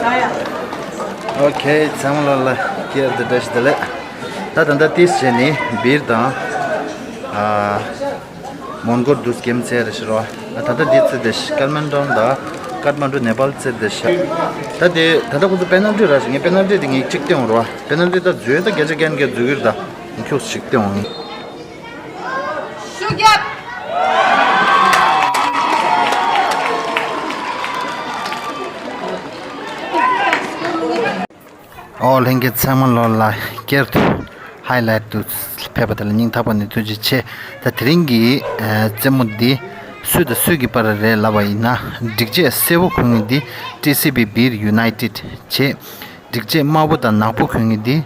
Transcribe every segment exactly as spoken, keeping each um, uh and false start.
ཨོ་ཁེ། ཚང་མ་ལ་ལ་ཀེར་དེ་འདྲ་ཞིག་དེ་ལས། ད་ད་ལྟ་ཏིས་བྱས་ནི་སྦིར་དང་། ཨ། མོན་གྷོ་དུ་སྐེམ་ཚེ་རེ་ཞིག་རོ། ད་ལྟ་འདི་ཚེ་དེ་ཤི་ཀལ་མན་ཌོན་དང་ཀཏ་མན་ཌུ་ནེ་པཱལ་ཚེ་དེ་ཤི། ད་དེ་ད་ལྟ་ཁོ་ཚོ་པེ་ནལ་ཊི་ར་ཞིག་ངས་པེ་ནལ་ཊི་དེ་ངས་གཅིག་སྟེང་རོ། པེ་ནལ་ཊི་ད་འཛུལ་ད་བརྒྱ་ཆ་བརྒྱ་ནས་བརྒྱ་འཛུལ་གི་རེད། ད་ངས་ཁྱོགས་ཤིག་སྟེང་འོང་། ཤུགས་རྒྱབ། ཨོ་ལྷན་རྒྱས་ཚང་མ་ལོ་ལ་སྐྱར་དུ་ཧའི་ལའེ་ཊི་དུ་ཕེབས་པ་དེ་ལ་སྙིང་ཐག་པ་ནས་ཐུགས་རྗེ་ཆེ། ད་དེ་རིང་གི་ཨ་རྩེད་མོ་འདི་སུ་དང་སུ་གི་བར་རེད་ལབ་པ་ཡིན་ན། སྒྲིག་ཆས་སེར་པོ་གོན་མཁན་འདི་ཊི་སི་བི་སྦིར་ཡུ་ནའི་ཊེཌ་བྱས། སྒྲིག་ཆས་དམར་པོ་དང་ནག་པོ་གོན་མཁན་འདི་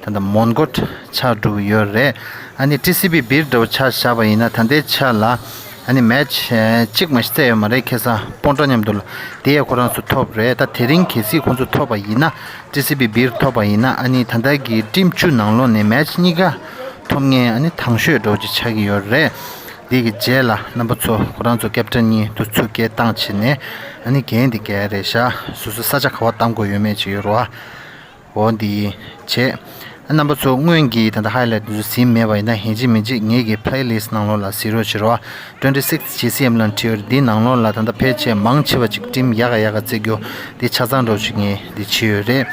ད་ལྟ་མོན་གྷོ་ཆགས་འགྲོ་གི་ཡོད་རེད། ཨ་ནི་ཊི་སི་བི་སྦིར་འདྲ་བོ་ཆ་བཞག་པ་ཡིན་ན་ད་ལྟའི་ཆ་ལ་ཨ་ནི་མེ་ཆི་ཨ་གཅིག་མ་ཞིག་རྩེས་ཡོད་མ་རེད། ཁ་སང་སྤོན་ཊ་མཉམ་དུ་ལ་དེ་ཡང་ཁོ་རང་ཚོ་ཐོབ་རེད། ད་དེ་རིང་གལ་སྲིད་ཁོ་ཚོ་ཐོབ་པ་ཡིན་ན། ཊི་སི་བི་སྦིར་ཐོབ་པ་ཡིན་ན་ཨ་ནི་ད་ལྟ་གི་ཊིམ་བཅུ་ནང་ལོགས་ནས་མེ་ཆི་གཉིས་ཀ་ཐོབ་མཁན་ཨ་ནི་དང་ཤོས་འདྲ་བོ་ཅིག་ཆགས་ཀྱི་ཡོད་རེད། དེ་གི་རྗེས་ལ་རྣམ་པ་ཚོ་ཁོ་རང་ཚོ་ཀེབ་ཊན་གཉིས་དུ་ཚུར་སྐད་བཏང་བྱས་ནས་ཨ་ནི་འགན་དེ་འགལ་རེད་ཤག་སོ་སོ་ས་ཆ་ག་པར་བཏང་དགོས་ཡོད་མེད་ཅིག་ཡོད་རེད་བ། འོ་འདི་བྱས། རྣམ་པ་ཚོ་སྔོན་གྱི་ད་ལྟ་ཧའི་ལའེ་ཊི་འདི་ཚོ་གཟིགས་མེད་པ་ཡིན་ན་ཧེ་ཅི་མེ་ཅི་ངེད་ཀྱི་པི་ལེ་ལི་སི་ཊི་ནང་ལོགས་ལ་གཟིགས་རོགས་བྱེད་རོགས། ཊུ་ཝེན་ཊི་སིགས་ཇི་སི་ཨེམ་ལབ་བྲིས་ཡོད་རེད། འདི་ནང་ལོགས་ལ་ད་ལྟ་ཕལ་ཆེར་མང་ཆེ་བ་ཅིག་ཊིམ་ཡག་ག་ཡག་ག་རྩེ་རྒྱུ་འདི་ཆ་ཚང་འདྲ་བོ་ཅིག་ངས་འདི་བྱས་ཡོད་རེད།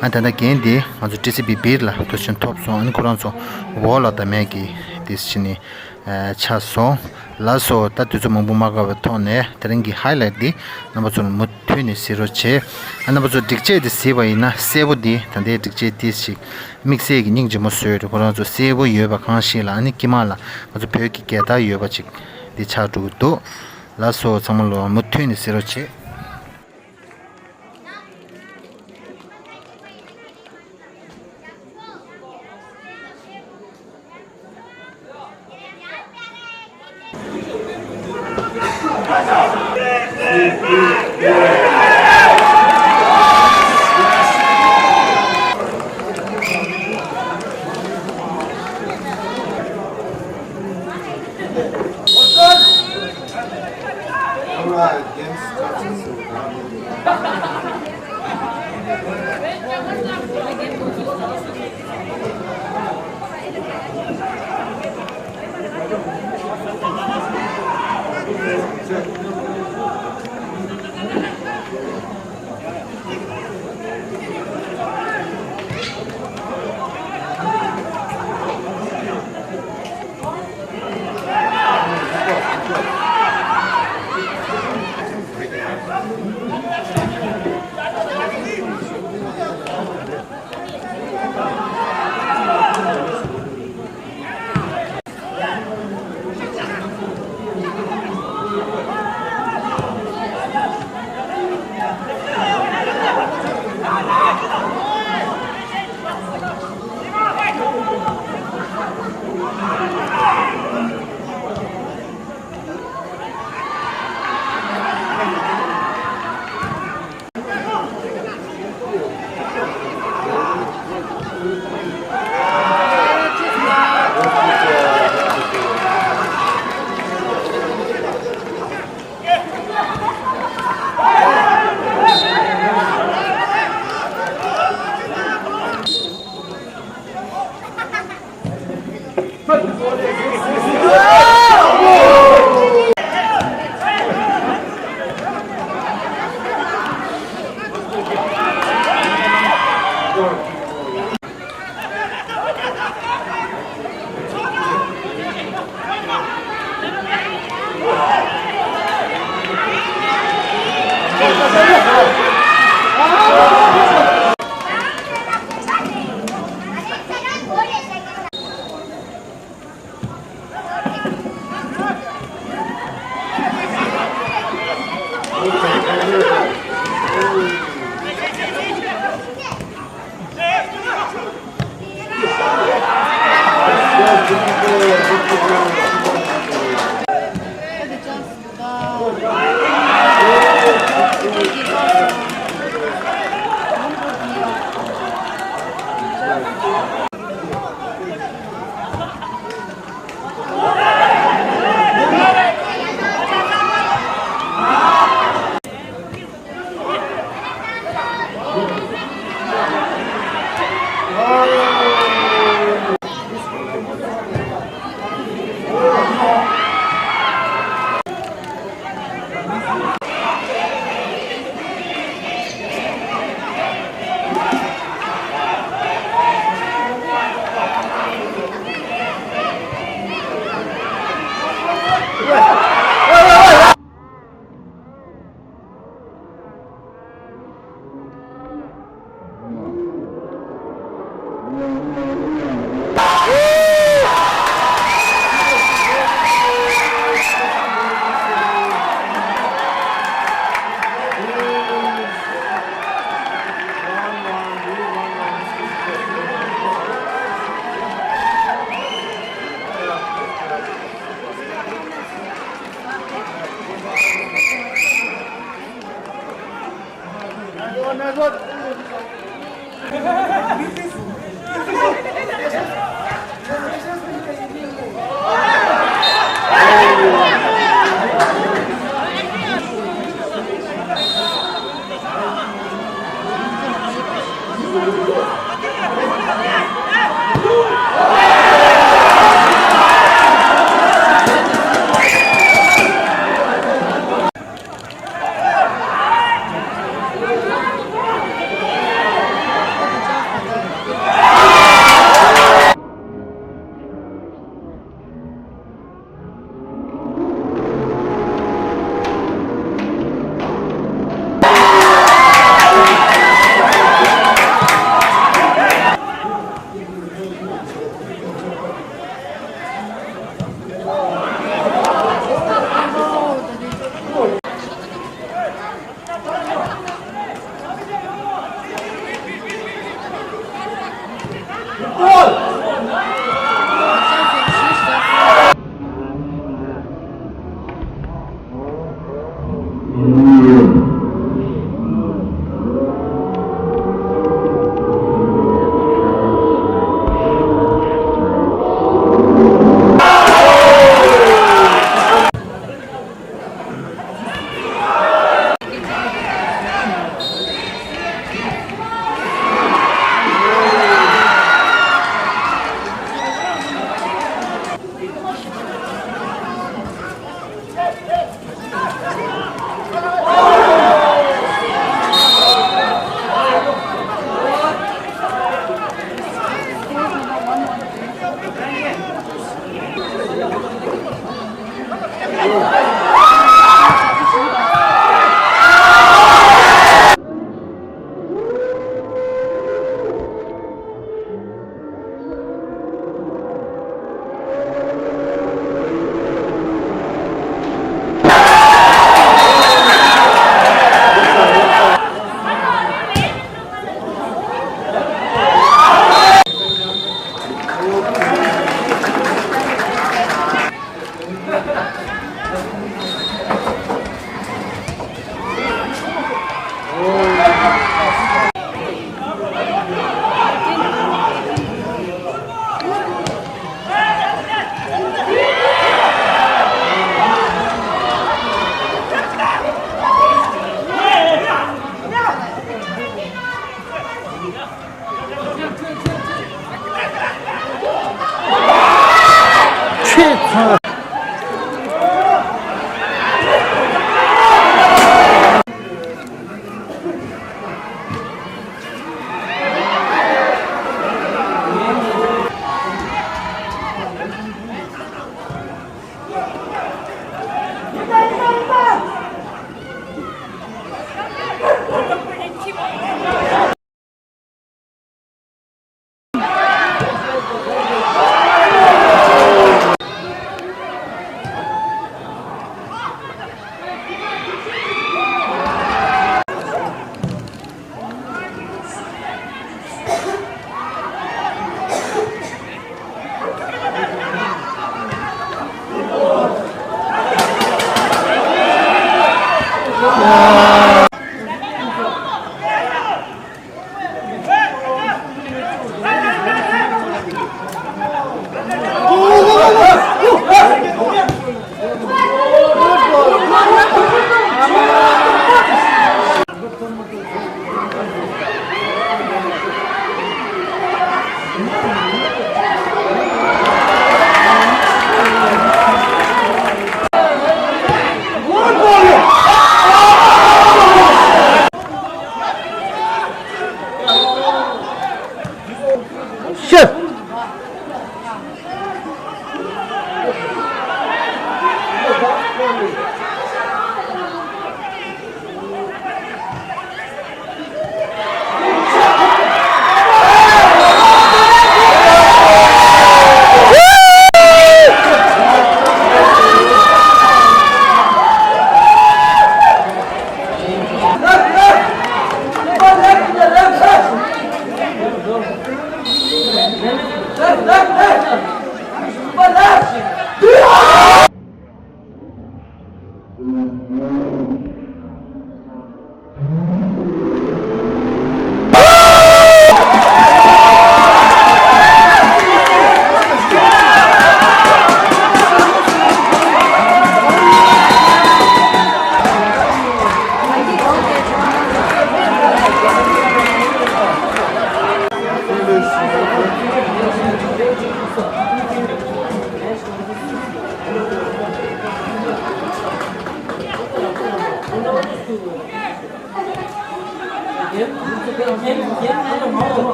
ཨ་ད་ལྟ་འགན་འདི་ང་ཚོ་ཊི་སི་བི་སྦིར་ལ་འདུག་སེ་ཐོབ་སོང་། ཨ་ནི་ཁོ་རང་ཚོ་འོག་ལ་ད་མེད་ཀྱི་འདི་ཕྱིན་ནས། ཨ་ཆགས་སོང་། ལགས་སོ། ད་དུས་ཚོད་མང་པོ་མ་བཀག་པའི་ཐོག་ནས་དེ་རིང་གི་ཧའི་ལའེ་ཊི་འདི་རྣམ་པ་ཚོ་ལ་མུ་མཐུད་ནས་གཟིགས་རོགས་བྱེད། ཨ་རྣམ་པ་ཚོ་སྒྲིག་ཆས་འདི་གཟིགས་པ་ཡིན་ན་སེར་པོ་འདི་ད་ལྟའི་སྒྲིག་ཆས་འདི་ཞིག་དམིགས་བསལ་གྱི་སྙིང་རྗེ་མོ་བཟོས་ཡོད་རེད། ཁོ་རང་ཚོ་སེར་པོ་ཡོད་པ་གང་ཞིག་ལ་ཨ་ནི་དཀྱིལ་མ་ལ་ང་ཚོ་བོད་ཀྱི་རྒྱལ་དར་ཡོད་པ་ཅིག་འདི་ཆགས་འགྲོ་གི་འདུག་ལགས་སོ། ཚང་མ་ལ་མུ་མཐུད་ནས་གཟིགས་རོགས་བྱེད། All right, games starts soon.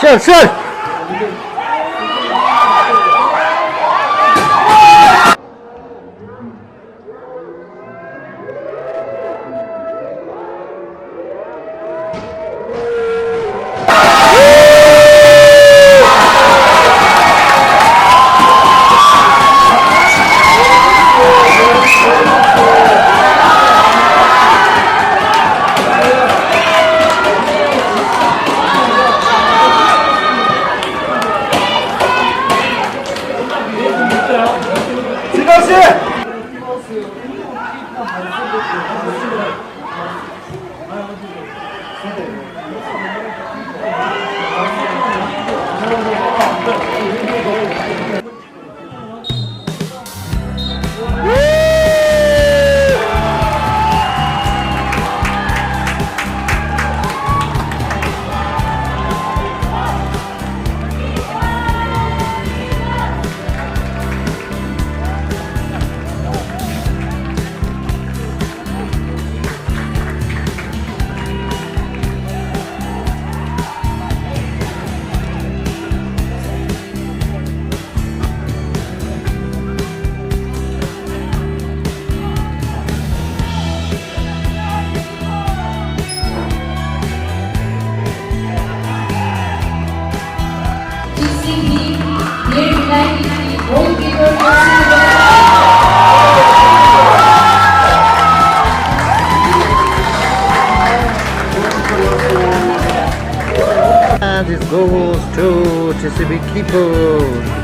Sure, sure. And this goes to T C B Kipu.